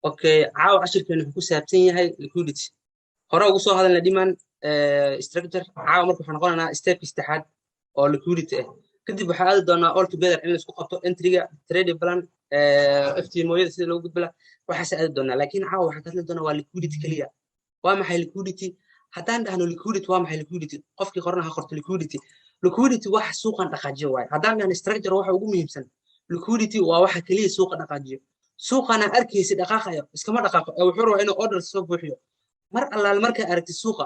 Okay, caawa cashirkeenu wuxuu ku saabsan yahay liquidity. Hore ugu soo hadalna demand structure. Caawa marka waxaan noqonaynaa stepka saddexaad oo liquidity ah. Kadib waxaa aadi doonaa all together in laisku qabto entryga, trading plan, FTMO-yada sida loogu gudbala, waxaas aadi doonaa. Laakiin caawa waxaan ka hadli doonaa waa liquidity keliya. Waa maxay liquidity? Haddaan dhahno liquidity, waa maxay liquidity? Qofkii qorana ha qorto liquidity. Liquidity wax suuqan dhaqaajiyo waaye. Haddaan dhahno structure waxa ugu muhiimsan, liquidity waa waxa keliya suuqa dhaqaajiyo. Suuqana arkaysi dhaqaaqayo iskama dhaqaaqo ee wuxuu rabaa inuu order soo buuxiyo. Mar allaale markaa aragti suuqa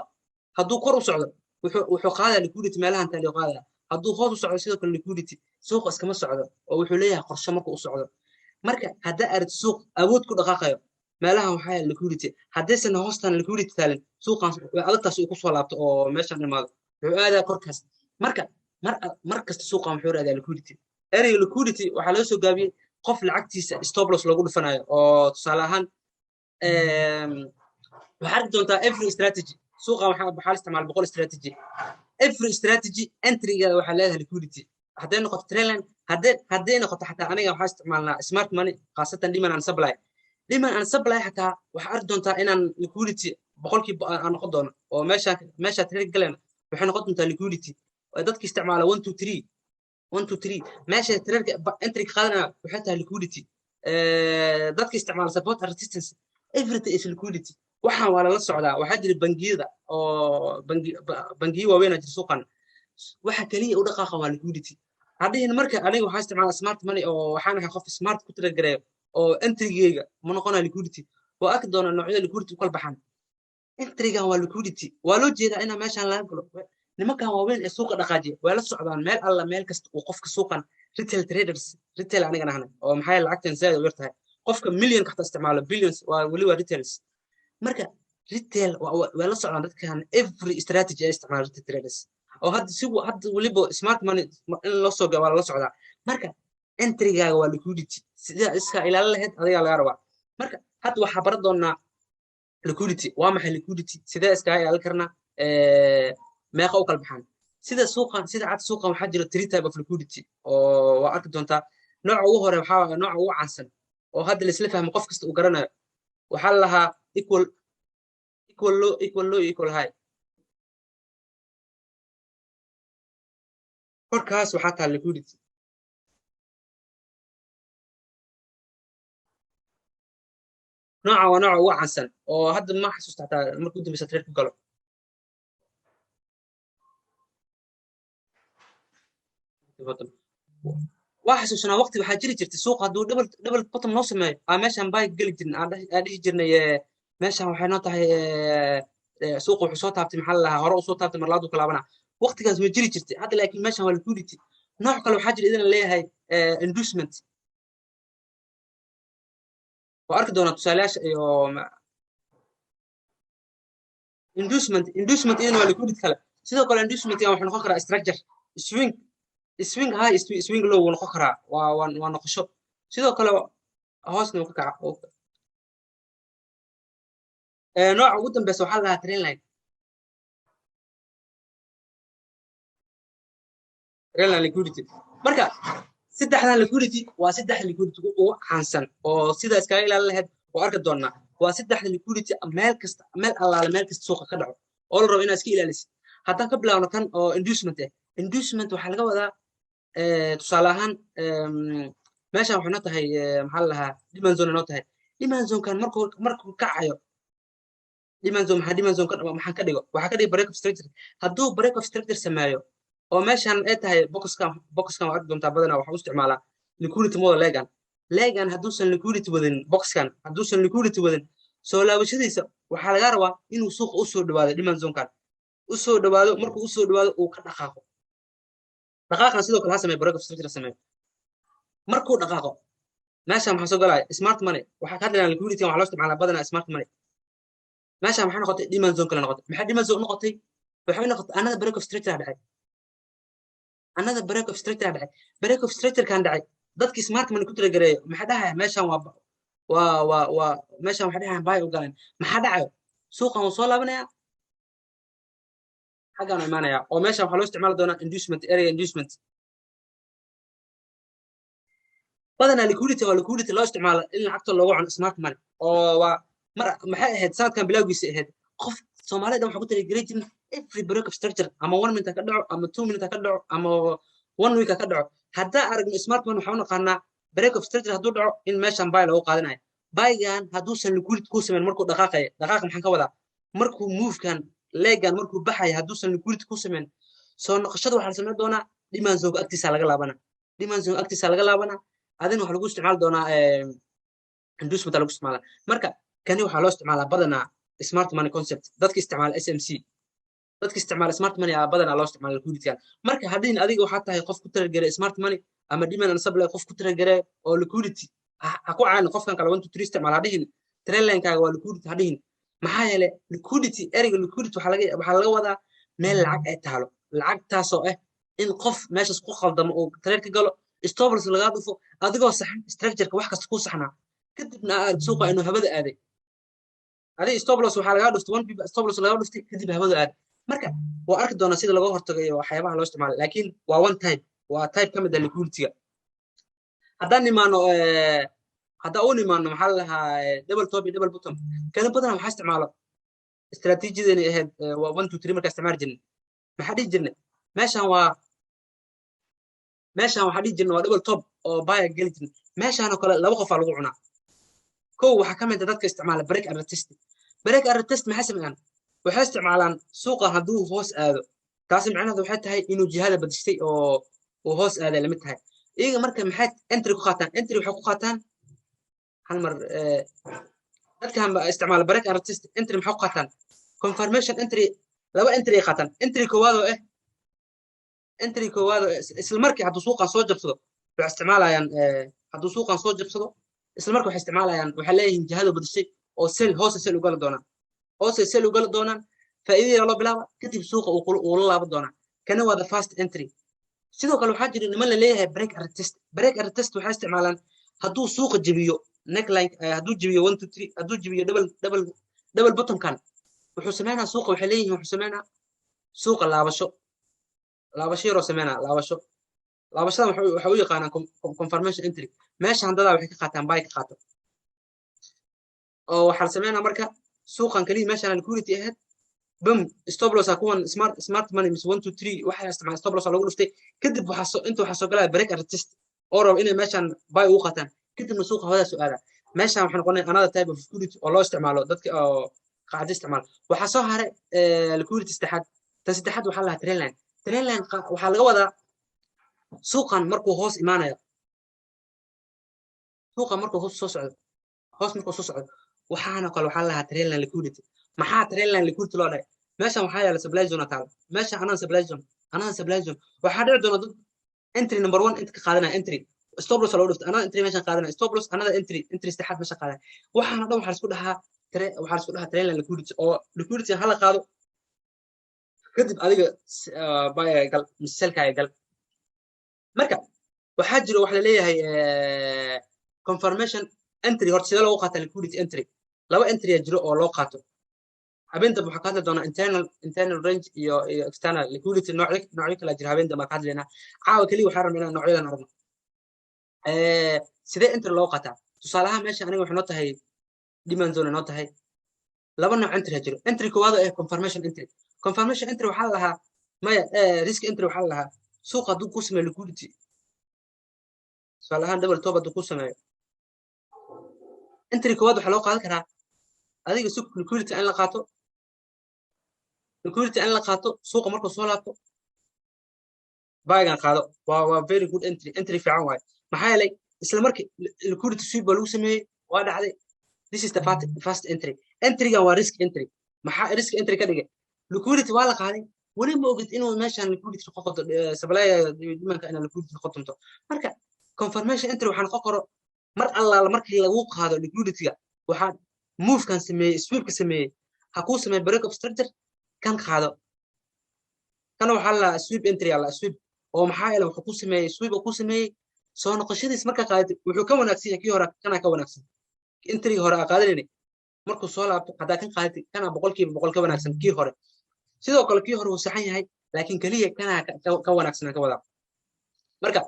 hadduu kor u socdo, wuxuu qaadaya liquidity, meelahan taaliyo qaadaya. Hadduu hoos u socdo, sidoo kale liquidity. Suuqa iskama socdo oo wuxuu leeyahay qorshe markuu u socdo. Marka haddaa aragti suuq awood ku dhaqaaqayo, meelahan waxaa yaala liquidity. Haddaysan hoostan liquidity taalin, suuqan way adagtaas uu kusoo laabto oo meeshan imaado, wuxuu aadaa korkaas. Marka mar kasta suuqan wuxuu raadaa liquidity. Ereyga liquidity waxaa loo soo gaabiyey qof lacagtiisa stop loss loogu dhufanayo. Oo tusaale ahaan, waxaa arki doontaa every strategy suuqa waxaa la isticmaala 100 strategy. Every strategy entrygeeda waxaa leedahay liquidity. Hadday noqoto trendline, hadday noqoto xataa, aniga waxaa isticmaalnaa smart money, khaasatan demand and supply. Demand and supply xataa waxaa arki doontaa inaan liquidity boqolkiiba aan noqon doono oo meesha trade galeen waxay noqon doontaa liquidity. Dadka isticmaala one two three, one two three, meesha trade entry ka qaadanaya waxay tahay liquidity. Dadka isticmaala support and resistance, everything is liquidity. Waxaan waa lala socdaa. Waxaa jira bangiyada oo bangiyo waaweyn jira. Suuqan waxa keliya u dhaqaaqa waa liquidity. Hadhihin marka aniga waxaa isticmaala smart money oo waxaan ahay qof smart ku trade gareeyo oo entrygeyga ma noqonaya liquidity. Waa arki doonaa noocyada liquidity u kala baxaan. Entrygan waa liquidity, waa loo jeedaa inaa meeshaan laga galo. Nimankan waaweyn ee suuqa dhaqaajiya way la socdaan meel alla meel kasta uu qofka suuqan retail traders, retail aniga nahna oo maxaa lacagtan zaaid u yar tahay. Qofka million kasta isticmaalo, billions, waa weli waa retails. Marka retail way la socdaan dadkan every strategy ay isticmaalo retail traders oo hadda si hadda weliba smart money in loo soo galo waa lala socdaa. Marka entrygaaga waa liquidity, sida iska ilaalin lahayd adigaa laga rabaa. Marka hadda waxaa baran doonaa liquidity. Waa maxay liquidity? Sidee iskaga ilaalin karnaa? Meeqa u kala baxaan? Sida suuqan, sida cad, suuqan waxaa jira three type of liquidity oo waa arki doontaa. Nooca ugu hore waxaa nooca ugu caansan oo hadda laisla fahmo, qof kasta uu garanayo, waxaa la lahaa equal low, equal low, equal high. Korkaas waxaa taal liquidity. Nooca waa nooca ugu caansan oo hadda ma xasuusta xataa markuu dambeysa trade ku galo. Waa xasuusanaa waqti waxaa jiri jirtay suuqa hadduu double bottom noo sameeyo aa meeshaan buy geli jirin, aan dhihi jirnay meeshaan waxay noo tahay suuqa wuxuu soo taabtay, maxaa la lahaa, hore usoo taabtay, mar labaad uu ka laabanaa. Waqtigaas ma jiri jirtay hadda, laakiin meeshaan waa liquidity. Nooc kale waxaa jira idin leeyahay inducement. Waa arki doonaa tusaalayaasha iyo inducement. Inducement idin waa liquidity kale. Sidoo kale inducement wuxuu noqon karaa structure swing, swing high, swing low wuu noqon karaa. Waa noqosho. Sidoo kale hoosna wuu ka kaca. Nooca ugu dambeysa waxaa la dhahaa trendline, trendline liquidity. Marka saddexdan liquidity waa saddex liquidity ugu caansan oo sida iskaga ilaalin lahayd oo arki doonaa. Waa saddexda liquidity meel kasta, meel allaale meel kasta suuqa ka dhaco oo la rabo inaad iska ilaalisid. Haddaan ka bilaawno kan oo inducement ah, inducement waxaa laga wadaa, tusaale ahaan, meeshan waxay noo tahay, maxaa la lahaa, demand zone noo tahay. Demand zonekan markuu kacayo, demand zone, maxaa demand zone maxaan ka dhigo? Waxaa ka dhigo break of structure. Hadduu break of structure sameeyo oo meeshan ay tahay boxkan, boxkan waa arki doontaa, badanaa waxaa u isticmaalaa liquidity model legan. Legan hadduusan liquidity wadin, boxkan hadduusan liquidity wadin, soo laabashadiisa waxaa laga rabaa inuu suuqa usoo dhawaado, demand zonekan usoo dhawaado. Markuu usoo dhawaado uu ka dhaqaaqo. Dhaqaaqan sidoo kale ha sameeyo break of structure sameeyo. Markuu dhaqaaqo, meeshan maxaa soo galaya? Smart money. Waxaa ka hadlaynaa liquidity, waxaa loo isticmaalaa badanaa smart money. Meeshan maxay noqotay? Demand zone kale noqotay. Maxay demand zone noqotay? Waxay noqotay another break of structure dhacay, another break of structure dhacay. Break of structure kan dhacay, dadkii smart money ku trade gareeyo maxay dhahaya? Meeshan waa meeshan waxay dhahayaan buy u galeen. Maxaa dhacayo? Suuqan wuu soo laabanayaa, xaggaan u imaanaya oo meeshan waxaa loo isticmaali doonaa inducement area, inducement. Badanaa liquidity waa liquidity loo isticmaalo in lacagta loogu cuno smart money, oo waa mar maxay ahayd, sanadkan bilowgiisa ahayd, qof Soomaalida dhan waxaa ku talagelay jirin every break of structure, ama 1 minute ha ka dhaco, ama 2 minute ha ka dhaco, ama one week ha ka dhaco. Haddaa aragno smart money, waxaa u naqaanaa break of structure hadduu dhaco in meeshan buy loogu qaadanayo. Buygan hadduusan liquidity ku samayn markuu dhaqaaqaya, dhaqaaqa maxaan ka wadaa, markuu movekan leegan markuu baxaya, hadduusan liquidity ku samayn, soo noqoshada waxaa la samayn doonaa demand zone agtiisa laga laabana, demand zone agtiisa laga laabana. Adina waxaa lagu isticmaali doonaa inducement lagu isticmaala. Marka kani waxaa loo isticmaalaa badanaa smart money concept. Dadka isticmaala SMC, dadka isticmaala smart money aa badanaa loo isticmaala liquidity-gan. Marka hadhihin adiga waxaa tahay qof ku talagelay smart money ama demand and supply, qof ku talagelay oo liquidity ha ku caani qofkan kale 1 2 3 isticmaal hadhihin, trendline-kaaga waa liquidity hadhihin. Maxaa yeelay liquidity, ereyga liquidity waxaa laga wadaa meel lacag ay taalo, lacagtaasoo ah in qof meeshaas ku khaldamo oo trade ka galo, stop loss lagaa dhufo adigoo saxan, structureka wax kasta ku saxnaa, kadibna aad suuqa inuu hawada aaday. Adiga stop loss waxaa lagaa dhuftay 1 pip, stop loss lagaa dhuftay, kadib hawada aaday. Marka waa arki doonaa sida laga hortago iyo waxyaabaha loo isticmaalo, laakiin waa one type, waa type ka mid ah liquidity-ga. Haddaan nimaano, haddaan u nimaano, maxaa la dhahaa, double top iyo double bottom, kana badanaa waxaa isticmaalo istaraatiijiyadani ahayd waa 1 2 3. Markaa isticmaali jirnay, maxaa dhihi jirnay? Meeshan waa meeshan waxaa dhihi jirnay waa double top oo buy geli jirnay. Meeshaan oo kale laba qofaa lagu cunaa. Kow, waxaa ka mid ah dadka isticmaala break and retest. Break and retest maxay sameeyaan? Waxay isticmaalaan suuqa hadduu hoos aado, taasi macnaheedu waxay tahay inuu jihada badishtay oo uu hoos aaday lamid tahay iyaga. Marka maxay entry ku qaataan? Entry waxay ku qaataan hal mar. Dadkan isticmaala break and retest entry maxay ku qaataan? Confirmation entry, laba entry ay qaataan. Entry koowaad oo ah, entry koowaad oo isla markii hadduu suuqan soo jabsado waxay isticmaalayaan, hadduu suuqan soo jabsado isla markii waxay isticmaalayaan, waxay leeyihiin jihada badishay oo sell, hoose sell ugala doonaan, hoose sell ugala doonaan. Faa'iidada loo bilaaba, kadib suuqa uu la laaban doonaa. Kana waa the first entry. Sidoo kale waxaa jira niman la leeyahay break and retest. Break and retest waxay isticmaalaan hadduu suuqa jebiyo neckline, hadduu jebiyo 1 2 3, hadduu jebiyo double bottomkan, wuxuu sameynaa suuqa, waxay leeyihiin wuxuu sameynaa suuqa laabasho, laabasho yaroo sameynaa. Laabasho, laabashadan waxay u yaqaanaan confirmation entry. Meesha handadaa waxay ka qaataan buy ka qaato, oo waxaa la sameynaa marka suuqan kaliya meeshaan liquidity ahayd, bam, stop loss kuwan smart money mise 1 2 3 waxay isticmaal stop loss lagu dhuftay. Kadib waxaa soo inta waxaa soo galaya break and retest oo rabo inay meeshaan buy ugu qaataan, kadibna suuqa hawadaas soo aadaa. Meeshaan waxay noqonaya another type of liquidity oo loo isticmaalo dadka oo qaacdo isticmaal. Waxaa soo haray liquidity saddexaad. Tan saddexaad waxaa lahaa trendline. Trendline waxaa laga wadaa suuqan markuu hoos imaanayo, suuqa markuu hoos soo socdo, hoos markuu soo socdo, waxaana kale waxaa lahaa trendline liquidity. Maxaa trendline liquidity loo dhahay? Meeshan waxaa yaala supply zone taala, meesha another supply zone, another supply zone. Waxaa dhici doona dad entry number one inta ka qaadanaya, entry stop loss loo dhufto, another entry meeshan qaadanaya, stop loss, another entry, entry saddexaad meesha qaadanaya. Waxaana dhan waxaa la isku dhahaa trendline liquidity, oo liquidity hala qaado, kadib adiga buy gal mise sellkaaga gal. Marka waxaa jiro waxa laleeyahay confirmation entry. Horta sidee loogu qaataa liquidity entry? Laba entry aa jiro oo loo qaato. Habeen dambe waxaa ka hadli doonaa internal range iyo external liquidity, noocyo kala jira. Habeen dambe ka hadlaynaa. Caawa keliya waxaa rabnaa inaan noocyadan aragno. Sidee entry loo qaataa? Tusaale ahaan meesha aniga waxay noo tahay demand zone noo tahay. Laba nooc entry jiro. Entry koowaad oo ah confirmation entry. Confirmation entry waxaa la lahaa, maya, risk entry waxaa la lahaa suuqa hadduu ku sameeyo liquidity, tusaale ahaan double top hadduu ku sameeyo, entry koowaad waxaa loo qaadan karaa adiga sug liquidity in la qaato, liquidity in la qaato, suuqa markuu soo laabto buygan qaado. Waa very good entry, entry fiican waaye. Maxaa yeelay isla markii liquidity sweep baa lagu sameeyey, waa dhacday. This is the first entry. Entrygan waa risk entry. Maxaa risk entry ka dhigay? Liquidity waa la qaaday, weli ma ogid inuu meeshan liquidity noqon doonto, supply demandka inaa liquidity noqon doonto. Marka confirmation entry waxaa noqon karo mar allaala markii lagu qaado liquidity-ga, waxaa movekan sameeyey, sweepka sameeyey, ha kuu sameeyo break of structure, kan qaado. Kana waxaa la sweep entry ala sweep, oo maxaa yeelay wuxuu ku sameeyey sweep oo ku sameeyey. Soo noqoshadiis marka qaadatay wuxuu ka wanaagsan yahay kii hore, kana ka wanaagsan entry hore aa qaadanayna. Markuu soo laabto haddaa kan qaadatay, kana 100% ka wanaagsan kii hore. Sidoo kale kii hore wuu saxan yahay, laakiin keliya kanaa ka wanaagsan ka wadaa. Marka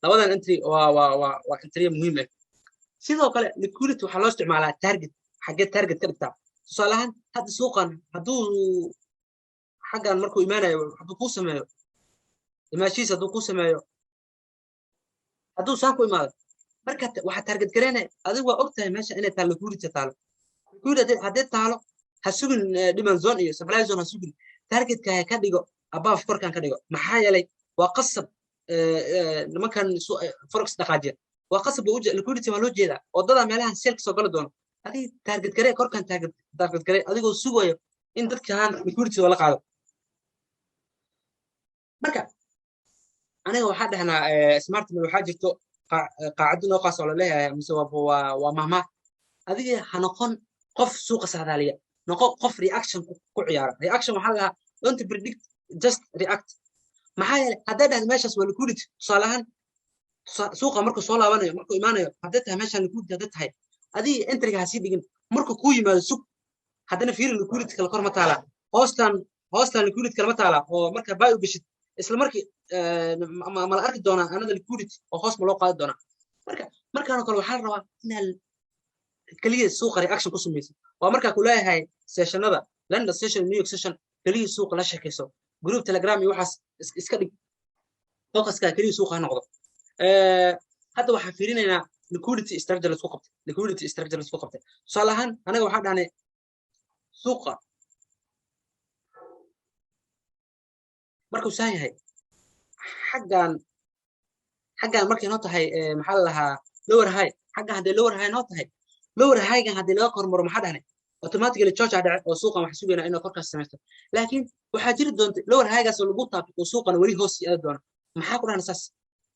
Labadan entry waa entry muhiim ah. Sidoo kale liquidity waxaa loo isticmaalaa target. Xaggee target ka dhigtaa? Tusaale ahaan, hadda suuqan hadduu xaggan markuu imaanayo, hadduu kuu sameeyo imaashihiisa, hadduu kuu sameeyo, hadduu saan ku imaado, marka waxaa target gareynaya, adigu waa og tahay meesha inay taalo liquidity. Taalo liquidity haddii taalo, ha sugin demand zone iyo supply zone, ha sugin. Targetka ha ka dhigo above, korkan ka dhigo. Maxaa yeelay waa qasab, nimankan forex dhaqaajiya waa qasab, liquidity waa loo jeedaa wadada meelahan sell kasoo gali doono. Adiga target garee korkan, target garee adigoo sugayo in dadkan liquidity la qaado. Marka aniga waxaa dhahnaa smart money, waxaa jirto qaacado noo qaas oo laleeyahay, mise waa mahmaah: adiga ha noqon qof suuqa saadaaliya, noqo qof reaction ku ciyaara. Reaction waxaa la dhahaa, don't predict, just react. Maxaa yeelay hadday dhahdo meeshaas waa liquidity, tusaale ahaan suuqa markuu soo laabanayo, markuu imaanayo, hadday tahay meeshaan liquidity, hadday tahay, adiga entryga ha sii dhigin. Markuu kuu yimaado sug, haddana fiiri liquidity kale kor ma taalaa, hoostan liquidity kale ma taalaa, oo marka buy u geshid isla markii ma la arki doonaa another liquidity oo hoos ma loo qaadi doonaa? Marka markaanoo kale waxaa la rabaa inaad keliya suuqa reaction ku samaysid. Waa markaa ku leeyahay sessionada London session, New York session, keliya suuqa la sheekayso. Group Telegram iyo waxaas iska dhig, focuska keliya suuqa ha noqdo. Hadda waxaan fiirinaynaa liquidity structure laisku qabtay. Liquidity structure laisku qabtay, tusaale ahaan, anaga waxaan dhahnay suuqa markuu saan yahay, xaggan markay noo tahay, maxaa la lahaa, lower high, xaggan hadday lower high noo tahay, lower highgan haddii laga kormaro, maxaa dhahnay? Automatically CHoCH dhace oo suuqan waxaa sugaynaa inuu korkaas samaysto. Laakiin waxaa jiri doonta lower highgaas oo lagu taabto oo suuqan weli hoos sii aadi doona. Maxaa ku dhahna saas?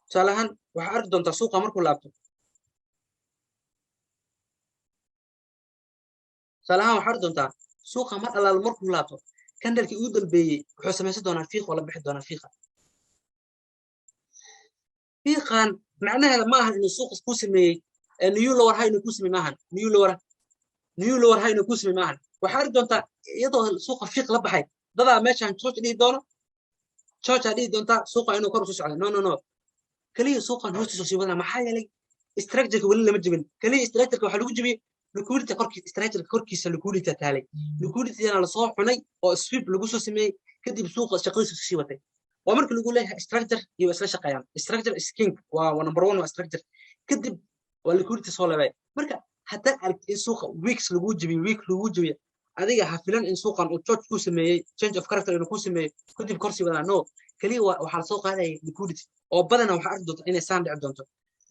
Tusaale ahaan, waxaa arki doontaa suuqa markuu laabto. Tusaale ahaan, waxaa arki doontaa suuqa mar allaala markuu laabto, candlekii ugu dambeeyey wuxuu samaysan doonaa fiiq oo la bixi doonaa. Fiiqa, fiiqan macnaheeda ma ahan inuu suuqa ku sameeyey new lower high. Inuu ku sameeyey maahan new lower high, inuu ku sameeyey maahan. Waxaa arki doontaa iyadoo suuqa fiiq la baxay, dadaa meeshan CHoCH dhihi doono, CHoCH aa dhihi doontaa suuqa inuu kor usoo socdo. No, no, no, keliya suuqan hoostiisa sii wadana. Maxaa yeelay structureka weli lama jebin. Keliya structureka waxaa lagu jebiyey liquidity korkii, structureka korkiisa liquidity taalay, liquidityna lasoo cunay oo sweep lagu soo sameeyey, kadib suuqa shaqadiisa sii watay. Waa marka lagu leeyahay structure iyo isla shaqeeyaan. Structure is king, waa number one, waa structure, kadib waa liquidity soo leebay. Marka haddaa aragtid in suuqa wicks lagu jebiyo, wick lagu jebiyo, adiga ha filan in suuqan uu CHoCH ku sameeyey, change of character inuu ku sameeyey, kadib korsi wadaa. No, keliya waxaa lasoo qaadaya liquidity oo badanaa waxaa arki doonta inay saan dhici doonto.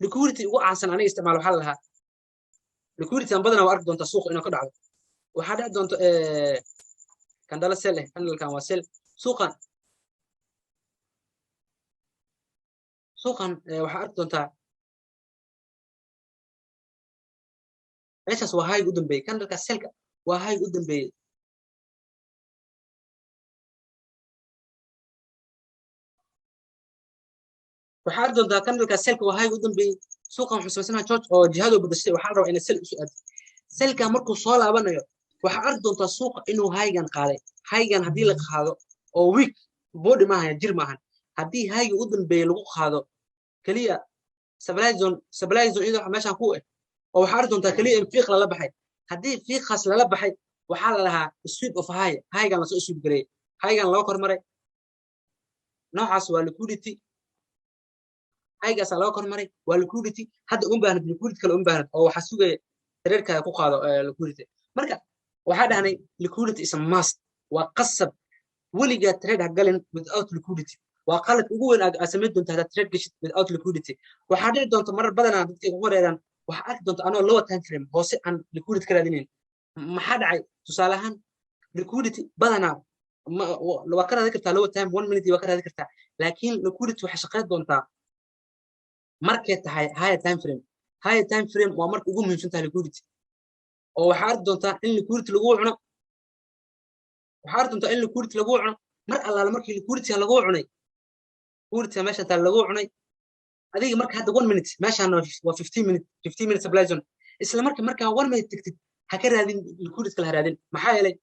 Liquidity ugu caansan aniga isticmaal waxaa la lahaa, liquidity aan badanaa waa arki doontaa suuqa inuu ka dhacdo. Waxaa dhici doonto candle sell eh, candlekan waa sell. Suuqan waxaa arki doontaa meeshaas waa high u dambeeyey, candleka sellka waa high u dambeeyey. Waxaa arki doontaa candleka sellka waa high u dambeeyey. Suuqan wuxuu samaysanaa CHoCH oo jihadoo bedashay. Waxaa la rabaa inay sell isu aado. Sellka markuu soo laabanayo, waxaa arki doontaa suuqa inuu highgan qaaday. Highgan haddii la qaado oo wick body maahan, jir maahan, haddii highga u dambeeyey lagu qaado, keliya supply zone iyadoo meeshaan ku eh oo waxaa arki doontaa keliya in fiiq lala baxay. Haddii fiiqaas lala baxay, waxaa la lahaa sweep of high, highgan lasoo sweep gareeyey, highgan laga kormaray. Noocaas waa liquidity. Highgaasaa laga kormaray, waa liquidity. Hadda uma baahnid liquidity kale, uma baahnid oo waxaa sugaya tradekaaga ku qaado liquidity. Marka waxaa dhahnay liquidity is a must, waa qasab. Weligaa trade ha galin without liquidity, waa qalad ugu weyn aad samayn doonta haddaad trade gashid without liquidity. Waxaa dhici doonta marar badanaa dadka ugu wareeraan, waxaa arki doonta anoo lower time frame hoose aan liquidity ka raadinayn. Maxaa dhacay? Tusaale ahaan, liquidity badanaa waa ka raadin kartaa lower time, one minute waa ka raadin kartaa, laakiin liquidity waxay shaqayn doontaa markay tahay higher time frame. Higher time frame waa marka ugu muhiimsan tahay liquidity, oo waxaa arki doontaa in liquidity lagu cuno. Waxaa arki doontaa in liquidity lagu cuno mar allaala markii liquidity lagu cunay, liquidity meesha taa lagu cunay. Adiga marka hadda one minute, meeshaan waa 15 minute, 15 minute supply zone. Isla marka markaa one minute tagtid, ha ka raadin liquidity kale, ha raadin. Maxaa yeelay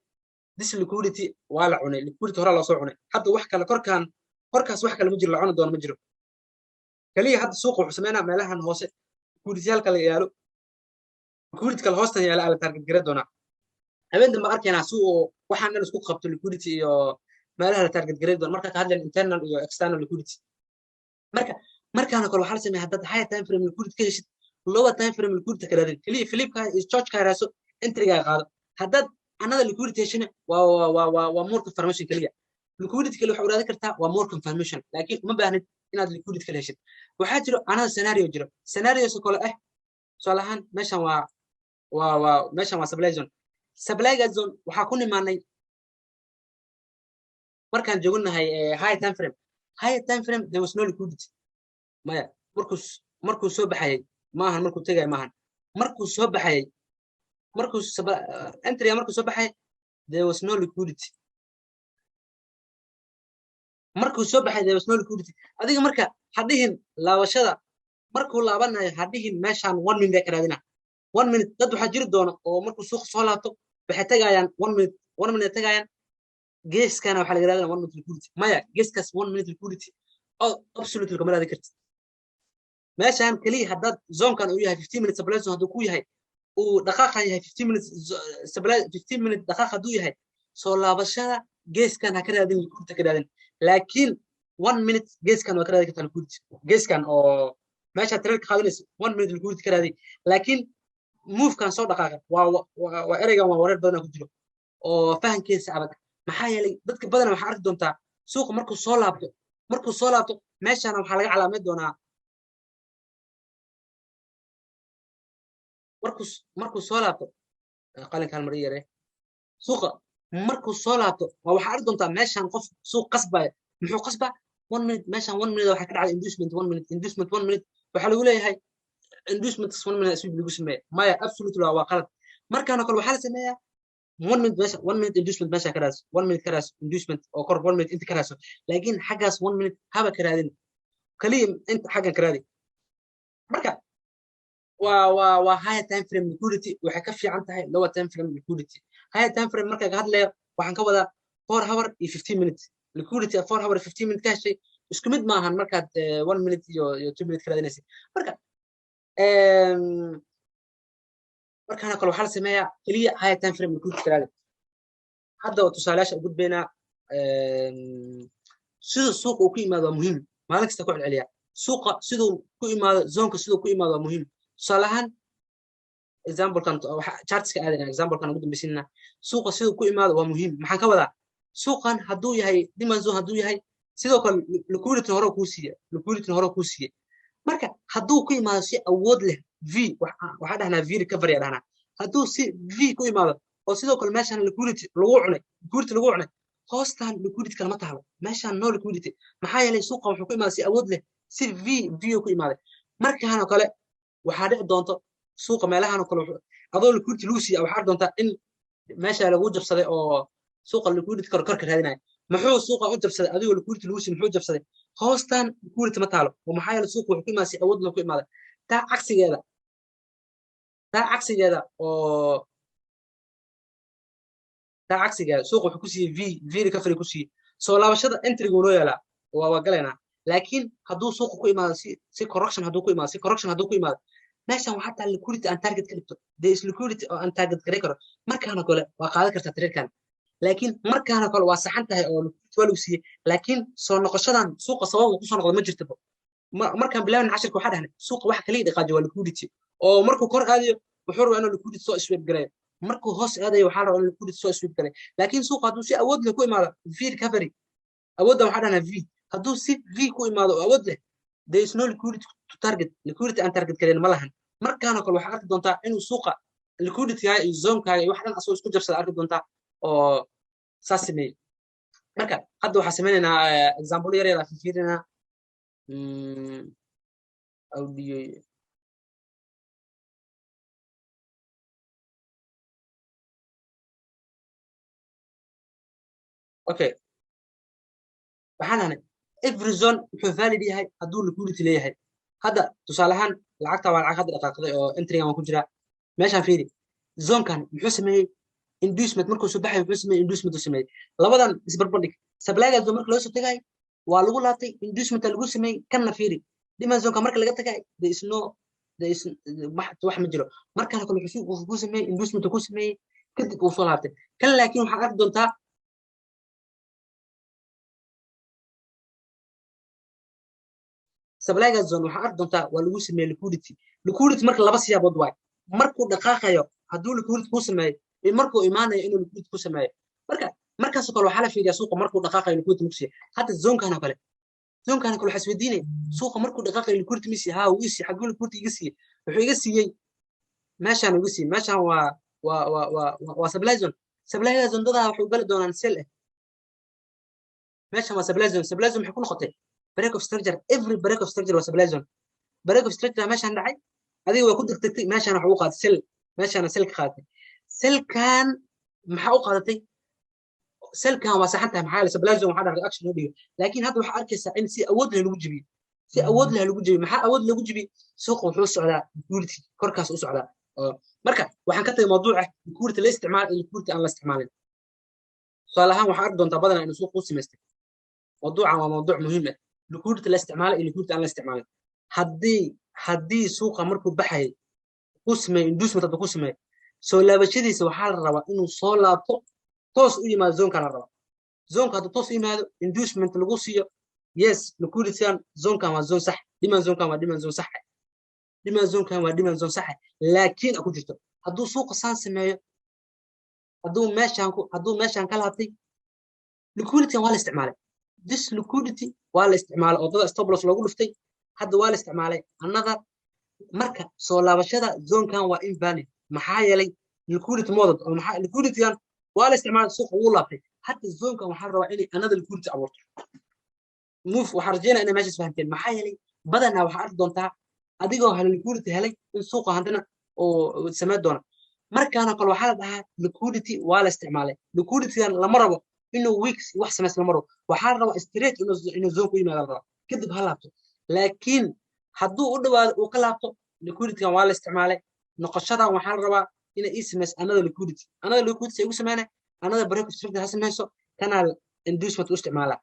this liquidity waa la cunay, liquidity horaa loo soo cunay. Hadda wax kale korkaan, korkaas wax kale ma jiro, la cuni doono ma jiro. Kaliya hadda suuqa wuxuu sameynaa meelahan hoose liquidity kale yaalo, liquidity kale hoostan yaala ala target gareyn doonaa. Habeen dambe arkaynaa si uu waxaan dhan isku qabto, liquidity iyo meelaha la target gareyn doono marka ka hadlayn internal iyo external liquidity. Marka markaana kale waxaa la sameeyaa, haddaad higher time frame liquidity ka heshid, lower time frame liquidity ka raadin. Kaliya flipka iyo CHoCH-ka raaso, entryga qaado. Haddaad another liquidity heshina, waa more confirmation. Kaliya liquidity kale waxaa raadin kartaa, waa more confirmation, laakiin uma baahnid inaad liquidity kale heshid. Waxaa jiro another scenario, jiro scenarios kale ah. Tusaale ahaan, meeshan waa meeshan waa supply zone. Supply zone waxaa ku nimaanay markaan joognahay high time frame. High time frame there was no liquidity. Maya, markuu soo baxayay maahan, markuu tegay maahan, markuu soo baxayay, markuu entry, markuu soo baxay there was no liquidity. Markuu soo baxay there was no liquidity. Adiga marka hadhihin laabashada, markuu laabanayo hadhihin meeshaan 1 minute ka raadina. 1 minute dad waxaa jiri doona oo markuu suuqa soo laabto waxay tagayaan 1 minute, 1 minute tagayaan. Geeskana waxaa laga raadinaa 1 minute liquidity. Maya, geeskaas 1 minute liquidity oh absolutely kama raadin kartid. Meeshaan keliya haddaad zonekan uu yahay 15 minute supply zone, hadduu ku yahay uu dhaqaaqan yahay 15 minutes supply, 15 minute dhaqaaq hadduu yahay, soo laabashada geeskan ha ka raadin liquidity, ka raadin. Laakiin 1 minute geeskan waa ka raadin kartaa liquidity. Geeskan oo meesha trade ka qaadanayso 1 minute liquidity ka raadi, laakiin movekan soo dhaqaaqa waa ereygan waa wareer badan ku jiro oo fahankiisa adag. Maxaa yeelay dadka badan waxaa arki doontaa suuqa markuu soo laabto meeshana waxaa laga calaameyn doonaa markuu soo laabto. Qalinka hal mar ii yaree. Suuqa markuu soo laabto waa waxaa arki doontaa meeshan qof suuq qasbaya. Muxuu qasbaa? 1 minute. Meeshan 1 minute waxaa ka dhacday inducement 1 minute, inducement 1 minute. Waxaa lagu leeyahay inducement 1 minute sweep lagu sameeya. Maya, absolutely waa qalad. Markaana kale waxaa la sameeyaa 1 minute, meesha 1 minute inducement meesha ka raadso, 1 minute ka raadso inducement oo kor 1 minute inta ka raadso, laakiin xaggaas 1 minute haba ka raadin. Kaliya inta xaggan ka raadi. Marka waa higher time frame liquidity waxay ka fiican tahay lower time frame liquidity. Higher time frame marka ka hadlayo waxaan ka wadaa 4 hour iyo 15 minutes liquidity. 4 hour iyo 15 minute ka heshay isku mid maahan markaad 1 minute iyo 2 minute ka raadinaysay. Marka markaana kale waxaa la sameeyaa keliya higher time frame liquidity ka raadi. Hadda tusaalayaasha u gudbaynaa. Sida suuqa uu ku imaado waa muhiim. Maalin kasta ku celceliya, suuqa siduu ku imaado, zoneka siduu ku imaado waa muhiim. Tusaale ahaan, examplekan chartska aadana, examplekan ugu dambaysiinana, suuqa siduu ku imaado waa muhiim. Maxaan ka wadaa? Suuqan hadduu yahay demand zone, hadduu yahay sidoo kale liquidity hore kuu siiya, liquidity hore kuu siiya. Marka hadduu ku imaado si awood leh, V waxaa dhahnaa, V recovery dhahnaa. Hadduu si V ku imaado oo sidoo kale meeshan liquidity lagu cunay, liquidity lagu cunay, hoostan liquidity kalama taalo, meeshan no liquidity. Maxaa yeelay suuqa wuxuu ku imaaday si awood leh, si V ku imaaday. Markaan oo kale waxaa dhici doonto suuqa meelahan oo kale adoo liquidity lagu siiya, waxaa dhici doontaa in meesha lagu jabsaday oo suuqa liquidity kor korka raadinaya. Muxuu suuqa u jabsaday adigoo liquidity lagu siiya? Muxuu jabsaday? Hoostan liquidity ma taalo oo maxaa yeelay suuqa wuxuu ku imaaday si awood leh ku imaaday. Taa cagsigeeda oo taa cagsigeeda suuqa wuxuu ku siiyey V recovery ku siiyey. Soo laabashada entrygu noo yaalaa, waa galaynaa. Laakiin hadduu suuqa ku imaado si correction, hadduu ku imaado si correction, hadduu ku imaado meeshan waxaa taal liquidity aan target ka dhigto. There is liquidity oo aan target garay karo. Markaana kale waa qaadan kartaa tradekan, laakiin markaana kale waa saxan tahay oo liquidity waa lagu siiyey, laakiin soo noqoshadan suuqa sabab uu kusoo noqdo ma jirtaba. Markaan bilaabna cashirka waxaa dhahnay suuqa waxa kaliya dhaqaajiyo waa liquidity, oo markuu kor aadayo wuxuu rabaa inuu liquidity soo sweep gareeyo, markuu hoos aadayo waxaa rabaa inuu liquidity soo sweep gareeyo. Laakiin suuqa hadduu si awood leh ku imaado V recovery, awooddan waxaa dhahnaa V, hadduu si V ku imaado oo awood leh, there is no liquidity to target. Liquidity aan target gareyn ma lahan. Markaana kale waxaa arki doontaa inuu suuqa liquidity-gaaga iyo zonekaaga iyo wax dhan asagoo isku jabsada arki doontaa oo saas sameeyey. Marka hadda waxaa sameynaynaa example yar yar aan fiirinaa audio. Okay, waxaan ahnay every zone wuxuu valid yahay hadduu liquidity leeyahay. Hadda tusaale ahaan lacagta waa lacag hadda dhaqaaqday oo entrygan waan ku jiraa. Meeshaan fiiri, zonekan muxuu sameeyey? Inducement markuu soo baxay muxuu sameeyey? Inducement uu sameeyey. Labadan isbarbandhig. Supplyga zone marka loo soo tagay waa lagu laabtay, inducement lagu sameeyey. Kanna fiiri. Demand zoneka marka laga tagay, there is no, there is wax ma jiro. Markaan kale wuxuu suuqa ku sameeyey inducement ku sameeyey, kadib uu soo laabtay kan. Laakiin waxaad arki doontaa supplyga zone, waxaa arki doontaa waa lagu sameeyey liquidity. Liquidity marka laba siyaabood waay: markuu dhaqaaqayo hadduu liquidity ku sameeyo, iyo markuu imaanayo inuu liquidity ku sameeyo. Marka markaasoo kale waxaa la fiiriyaa suuqa markuu dhaqaaqayo liquidity mukusiiya. Hadda zonekan oo kale, zonekan oo kale, waxaa isweydiinaya: suuqa markuu dhaqaaqayo liquidity ma siiya? Haa, wuu ii siiyey. Xaguu liquidity iga siiyey? Wuxuu iga siiyey meeshaan, iga siiyey meeshaan. Waa supply zone. Supply zone dadaa waxay u gali doonaan sell ah. Meeshaan waa supply zone. Supply zone maxay ku noqotay? Break of structure. Every break of structure waa supply zone. Break of structure meeshaan dhacay, adiga waa ku degdegtay, meeshaan waxa u qaadatay sell. Meeshaana sell ka qaadatay. Sellkan maxaa u qaadatay? Sellkan waa saxan tahay, maxaa yeelay supply zone waxaa dhacday action u dhigo. Laakiin hadda waxaa arkaysaa in si awood leh lagu jebiyey, si awood leh lagu jebiyey. Maxaa awood lagu jebiyey? Suuqa wuxuu socdaa liquidity, korkaas u socdaa. Marka waxaan ka tagay mawduuca liquidity la isticmaal iyo liquidity aan la isticmaalin. Tusaale ahaan, waxaa arki doontaa badanaa inuu suuqa u samaystay. Mawduucan waa mawduuc muhiim ah: liquidity la isticmaalay iyo liquidity aan la isticmaalin. Haddii suuqa markuu baxayay ku sameeyo inducement, hadduu ku sameeyo, soo laabashadiisa waxaa la rabaa inuu soo laabto, toos u yimaado zoneka la rabaa. Zoneka hadduu toos u yimaado, inducement lagu siiyo, yes, liquiditygan zonekan waa zone sax. Demand zonekan waa demand zone sax. Demand zonekan waa demand zone sax, laakiin ku jirto hadduu suuqa saan sameeyo, hadduu meeshaan ka laabtay, liquiditygan waa la isticmaalay. This liquidity waa la isticmaalay oo dada stop loss loogu dhuftay. Hadda waa la isticmaalay another. Marka soo laabashada zonekan waa invalid, maxaa yeelay liquidity model oo maxaa liquiditygan waa la isticmaalay, suuqa wuu laabtay. Hadda zonekan waxaa la rabaa inay another liquidity abuurto move. Waxaan rajeynaya inay meeshaas fahanteen, maxaa yeelay badanaa waxaa arki doontaa adigoo helay liquidity helay in suuqa haddana oo samayn doona. Markaana kale waxaa la dhahaa liquidity waa la isticmaalay. Liquiditygan lama rabo inuu wicks wax samays, lama rabo. Waxaa la rabaa straight inuu zone ku yimaado la rabaa, kadib ha laabto. Laakiin hadduu u dhawaado uu ka laabto, liquiditygan waa la isticmaalay. Noqoshadan waxaa la rabaa inay ii samayso another liquidity. Another liquidity ay ugu sameynay, another break of structure ha samayso, kanaa inducement u isticmaalaa.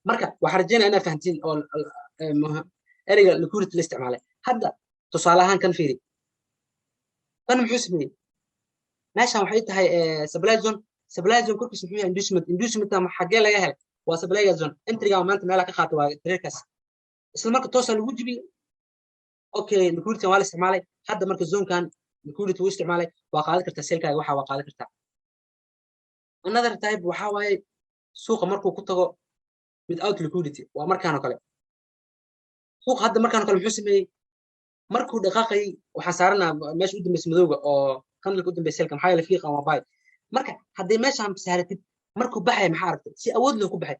Marka waxaan rajeynaya inaad fahantiin oo ereyga liquidity la isticmaalay. Hadda tusaale ahaan kan fiiri. Kan muxuu sameeyey? Meeshan waxay tahay supply zone. Supply zone korkiisa muxuu yahay? Inducement. Inducement xaggee laga helay? Waa supply zone. Entryga maanta meelaha ka qaatay waa tradekaas. Isla marka toosaa lagu jibiyey. Okay, liquidity waa la isticmaalay. Hadda marka zonekan liquidity wuu isticmaalay, waa qaadan kartaa sellkaaga, waxa waa qaadan kartaa. Another type waxaa waaye suuqa markuu ku tago without liquidity, waa markaan oo kale. Suuqa hadda markaan oo kale muxuu sameeyey? Markuu dhaqaaqayay, waxaan saaranaa meesha u dambaysa madowga oo candleka u dambaysa sellka, maxaa yeelay fiiqan waa buy. Marka haddii meeshaan saaratid, markuu baxaya maxaa aragtay? Si awood leh ku baxay.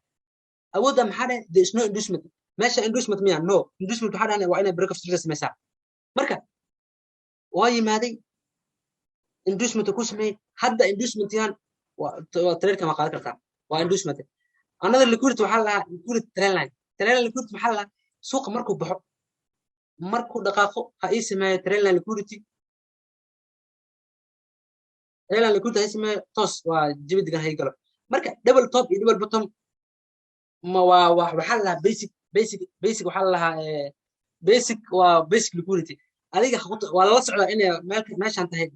Awoodda maxaa dhahay? There is no inducement. Meesha inducement miya? No inducement. Waxaa dhahnay waa inay break of structure samaysaa. Marka waa yimaaday, inducement ku sameeyey. Hadda inducementyan waa tradekan waa qaadan kartaa, waa inducement. Another liquidity waxaa la dhahaa liquidity trendline. Trendline liquidity maxaa la dhahaa? Suuqa markuu baxo, markuu dhaqaaqo, ha ii sameeyo trendline liquidity. Trendline liquidity ha ii sameeyo, toos waa jabi degan ha ii galo. Marka double top iyo double bottom ma waa waxaa la dhahaa basic. Waxaa la dhahaa basic, waa basic liquidity. Adiga waa lala socdaa inay meeshaan tahay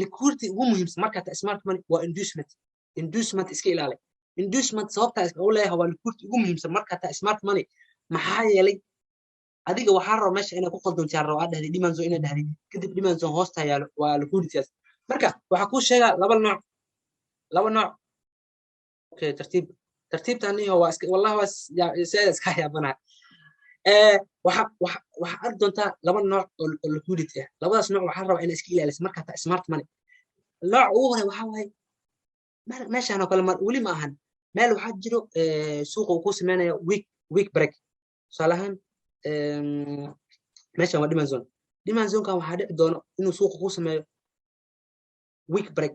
liquidity. Ugu muhiimsan markaa tahay smart money waa inducement. Inducement iska ilaali. Inducement sababtaa u leeyahay waa liquidity ugu muhiimsan markaa tahay smart money, maxaa yeelay adiga waxaa raba meesha inay ku qaldoontaa, raba aad dhahday demand zone, inaad dhahday kadib demand zone hoosta yaalo waa liquidityas. Marka waxaa kuu sheegaa laba nooc, laba nooc. Okay, tartiib tartiibta aniho waa iska, wallahi waa sidaa iska yaabanaha. Waxa waxa waxaa arki doontaa laba nooc oo liquidity ah. Labadaas nooc waxaa rabaa inay iska ilaaliso markaa taa smart money. Nooca ugu hore waxaa waaye meeshaan oo kale. Weli ma ahan meel waxaa jiro suuqa uu ku sameynayo wick break. Tusaale ahaan, meeshan waa demand zone. Demand zonekan waxaa dhici doono inuu suuqa ku sameeyo wick break.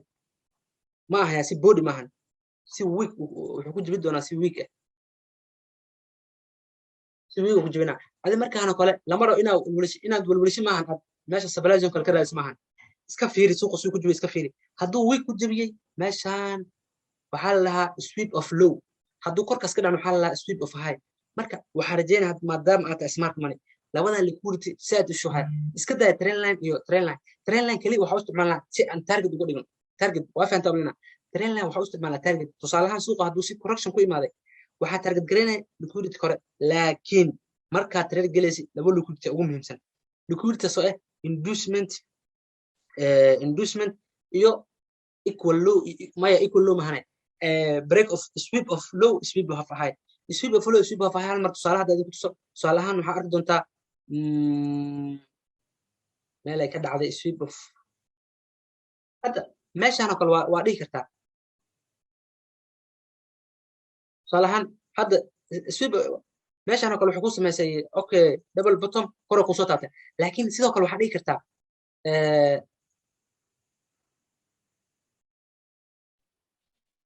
Ma ahaya si body, ma ahan si wick. Wuxuu ku jebin doonaa si wick ah, si wick ku jebinaa. Adi markaan oo kale lama rabo inaad welwelishi, inaad welwelishi maahan. Aad meesha supply zone kale ka raadis maahan. Iska fiiri suuqa suu ku jebiyey, iska fiiri. Hadduu wick ku jebiyey meeshaan, waxaa la lahaa sweep of low. Hadduu korkaas ka dhacno, waxaa la lahaa sweep of high. Marka waxaa rajeynaya, maadaama aad tahay smart money, labadan liquidity si aad u shuhay iska daya. Trendline iyo trendline, trendline kaliya waxaa u isticmaalnaa si aan target uga dhigno. Target waa fahantaa malina. Trendline waxaa u isticmaalnaa target. Tusaalahaan, suuqa hadduu si correction ku imaaday, waxaa target garaynaya liquidity kore. Laakiin markaad trade gelaysid, laba liquidity ugu muhiimsan, liquidity soo inducement iyo equal low. Maya, equal low mahane, break of, sweep of low, sweep of high, sweep of low, sweep of high. Hal mar tusaale hadda idinku tuso. Tusaale ahaan, waxaa arki doontaa meel ay ka dhacday sweep of. Hadda meeshaan oo kale waa dhihi kartaa. Tusaale ahaan, hadda sweep meeshaan oo kale wuxuu ku samaysay, okay, double bottom kore kusoo taabtay. Laakiin sidoo kale waxaa dhihi kartaa,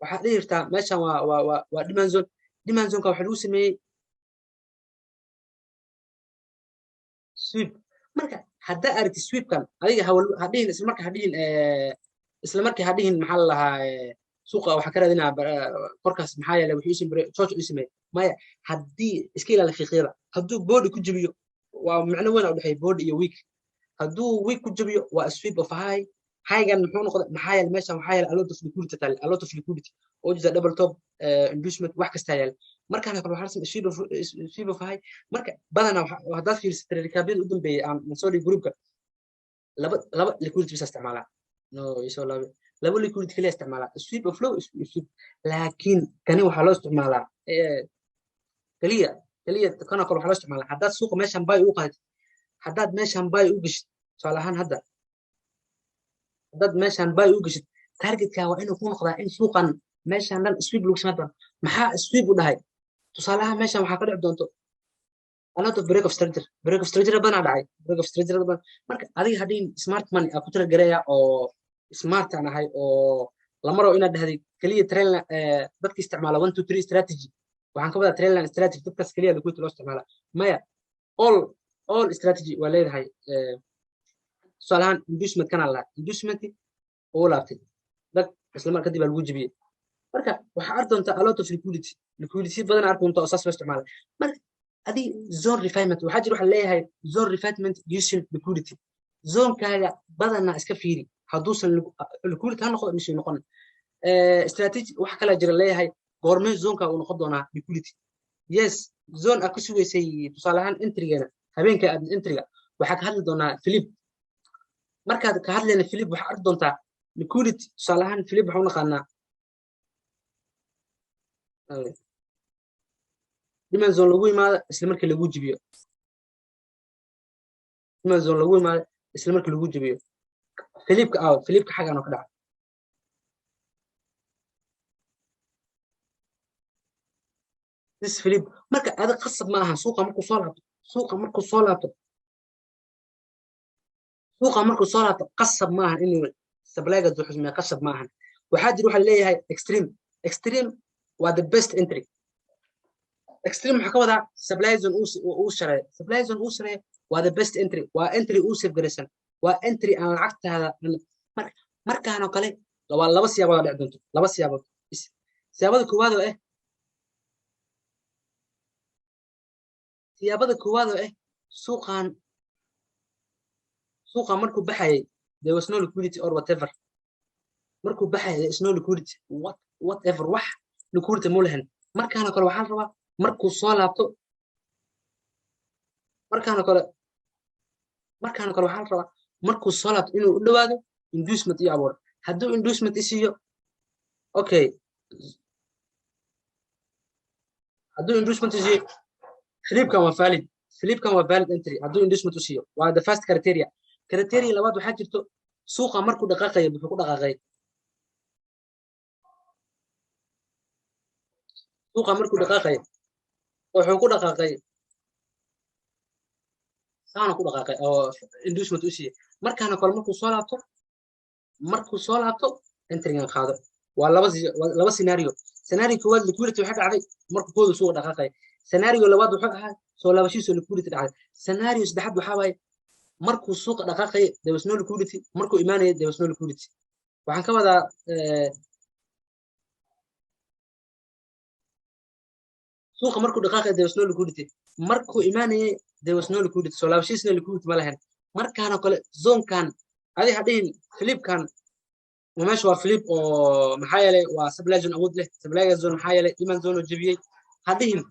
waxaad dhihi kartaa meeshan waa demand zone. Demand zoneka waxaa lagu sameeyey sweep. Marka haddaa aragtid sweepkan, adiga hadhihin isla marka, hadhihin isla markii, hadhihin maxaa la lahaa, suuqa waxaa ka raadinaa korkaas, maxaa yeelay wuxuu ii sameeyey CHoCH ii sameeyey. Maya, haddii iska ilaali fiiqyada. Hadduu body ku jebiyo, waa micno weyn u dhexeeya body iyo wick. Hadduu wick ku jebiyo, waa sweep of high. Highgan muxuu noqday? Maxaa yeelay meeshan waxaa yeelay a lot of liquidity taale, a lot of liquidity oo jirta, double top, inducement, wax kastaa yaala. Markaan kale waxaa samey sweep of high. Marka badanaa haddaad fiiriso trade recabyada u dambeeyay aan soo dhigay groupka, laba liquidity bisa isticmaalaa. No, isoo laabe, laba liquidity kaliya isticmaalaa, sweep of low, sweep. Laakiin kani waxaa loo isticmaalaa kaliya kanoo kale waxaa loo isticmaalaa haddaad suuqa meeshan buy ugu qaadatid, haddaad meeshan buy u geshid. Tusaale ahaan, hadda haddaad meeshan buy u geshid, targetka waa inuu ku noqdaa in suuqan meeshan dhan sweep lagu samayn doono. Maxaa sweep u dhahay? Tusaale ahaan, meeshan waxaa ka dhici doonto a lot of break of structure. Break of structure badanaa dhacay, break of structure badan. Marka adiga hadhiin smart money aa ku tira oo smart aan ahay, oo lama rabo inaad dhahday keliya trend. Dadka isticmaala one two three strategy, waxaan ka wadaa trendline strategy, dadkaas keliya liquidity loo isticmaala. Maya, all strategy waa leedahay. Tusaale ahaan, inducement kana lahaa, inducement uu laabtay dag, isla mar kadib baa lagu jebiyey. Marka waxaa arki doontaa a lot of liquidity, liquidity badan arki doontaa oo saas loo isticmaala. Marka adi zone refinement waxaa jira, waxaa leeyahay zone refinement using liquidity. Zonekaaga badanaa iska fiiri hadduusan liquidity ha noqdo mise noqon. Strategy waxa kalaa jira leeyahay, goormee zoneka uu noqon doonaa liquidity? Yes, zone aad ku sugaysay. Tusaale ahaan, entrygeena habeenka aad entryga waxaa ka hadli doonaa flip. Markaad ka hadlayna flip, waxaa arki doontaa liquidity. Tusaale ahaan, flip waxaa u naqaanaa demand zone lagu imaado, isla markii lagu jibiyo. Demand zone lagu imaado, isla markii lagu jibiyo. Flipka aaw? Flipka xaggan oo ka dhaca. This flip. Marka adig qasab ma ahan suuqa markuu soo laabto, suuqa markuu soo laabto, qasab ma ahan inuu supplyga xusmeeyo, qasab ma ahan. Waxaa jira waxaa leeyahay extreme. Extreme waa the best entry. Extreme waxaa ka wadaa supply zone uu shareeyo, supply zone uu shareeyo waa the best entry, waa entry uu safe garaysan, waa entry aan lacagtaada. Markaan oo kale waa laba siyaabood oo dhici doonto, laba siyaabood. Siyaabada koowaad oo ah, siyaabada koowaad oo ah, suuqan markuu baxayay, there was no liquidity or whatever. Markuu baxayay, there is no liquidity, whatever, wax liquidity mu lahayn. Markaana kale waxaa la rabaa markuu soo laabto, markaana kale waxaa la rabaa markuu soo laabto inuu u dhawaado inducement iyo abuur. Hadduu inducement isiiyo, okay, hadduu inducement isiiyo, flipkan waa valid, flipkan waa valid entry hadduu inducement u siiyo. Waa the first criteria. Criteria labaad waxaa jirto, suuqa markuu dhaqaaqayo wuxuu ku dhaqaaqay, suuqa markuu dhaqaaqayo wuxuu ku dhaqaaqay saana ku dhaqaaqay oo inducement u siiyey. Markaana kale markuu soo laabto entrygan qaado. Waa laba scenario. Scenario koowaad, liquidity waxaa dhacday markuu kooda suuqa dhaqaaqay. Scenario labaad wuxuu ahaa soo laabashiisoo liquidity dhacday. Scenario saddexaad waxaa waaye markuu suuqa dhaqaaqay, there was no liquidity. Markuu imaanayay, there was no liquidity. Waxaan ka wadaa, Suuqa markuu dhaqaaqay, there was no liquidity. Markuu imaanayay, there was no liquidity. Soo laabashiisna liquidity ma lahayn. Markaanoo kale zone-kan adi ha dhihin flip-kan meesha waa flip oo maxaa yeelay waa supply zone awood leh, supply zone maxaa yeelay demand zone oo jebiyey ha dhihin.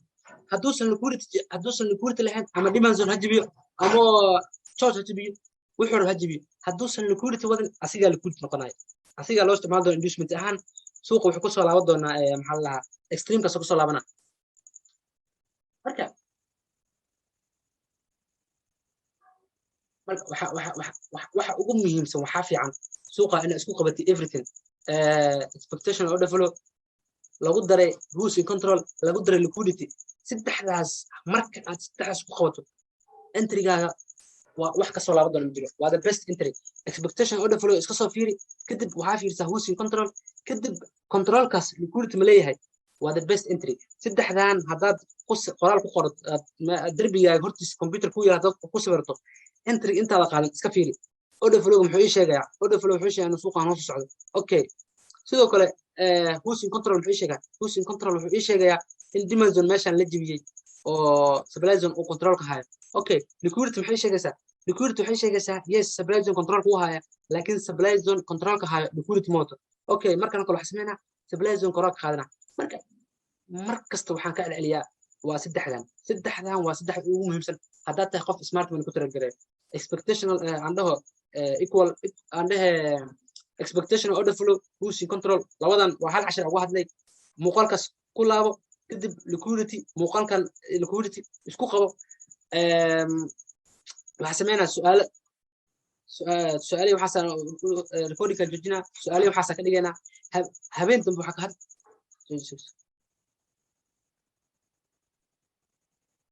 Hadduusan liquidity lahayn, ama demand zone ha jebiyo ama CHoCH ha jebiyo, wuxuu rabo ha jebiyo, hadduusan liquidity wadin, asigaa liquidity noqonaya, asigaa loo isticmaali doona inducement ahaan. Suuqa wuxuu kusoo laaban doonaa, maxaa la dhahaa, extreme-kaas kusoo laabana. Marka waxa ugu muhiimsan, waxaa fiican suuqa inaad isku qabatid everything: expectation order flow lagu daray who's in control, lagu daray liquidity. Saddexdaas marka aad saddexdaas ku qabato, entry-gaaga waa wax kasoo laaban doona ma jiro, waa the best entry. Expectation order flow iska soo fiiri, kadib waxaa fiirisaa who's in control, kadib control-kaas liquidity ma leeyahay. Waa the best entry. Saddexdan haddaad qoraal ku qorato, aad derbigaaga hortiisa computer ku yaala haddaad ku sawirto, entry intaada qaadan iska fiiri: order flow muxuu ii sheegayaa? Order flow wuxuu sheegaa inuu suuqan hoos u socdo. Okay, sidoo kale who's in control muxuu ii sheegaa? Who's in control wuxuu ii sheegayaa in demand zone meeshan la jebiyey oo supply zone uu control-ka hayo. Okay, liquidity maxay sheegaysaa? Liquidity waxay sheegaysaa, yes, supply zone control-ka uu haya, laakiin supply zone control-ka hayo liquidity ma wato. Okay, markan kale waxaa sameynaa supply zone control ka qaadanaa. Marka mar kasta waxaan ka celceliyaa waa saddexdan. Saddexdan waa saddexda ugu muhiimsan haddaad tahay qof smart money ku trade-gareeyo. Expectational, aan dhaho equal, aan dhehe expectation order flow, who's in control, labadan waa hal cashir uga hadlay. Muuqaalkaas ku laabo, kadib liquidity, muuqaalkan liquidity isku qabo. Waxaa sameynaa su'aalo, su'aalihii waxaasa recording-ka joojinaa, su'aalihii waxaasa ka dhigaynaa habeen dambe. Waxaa ka had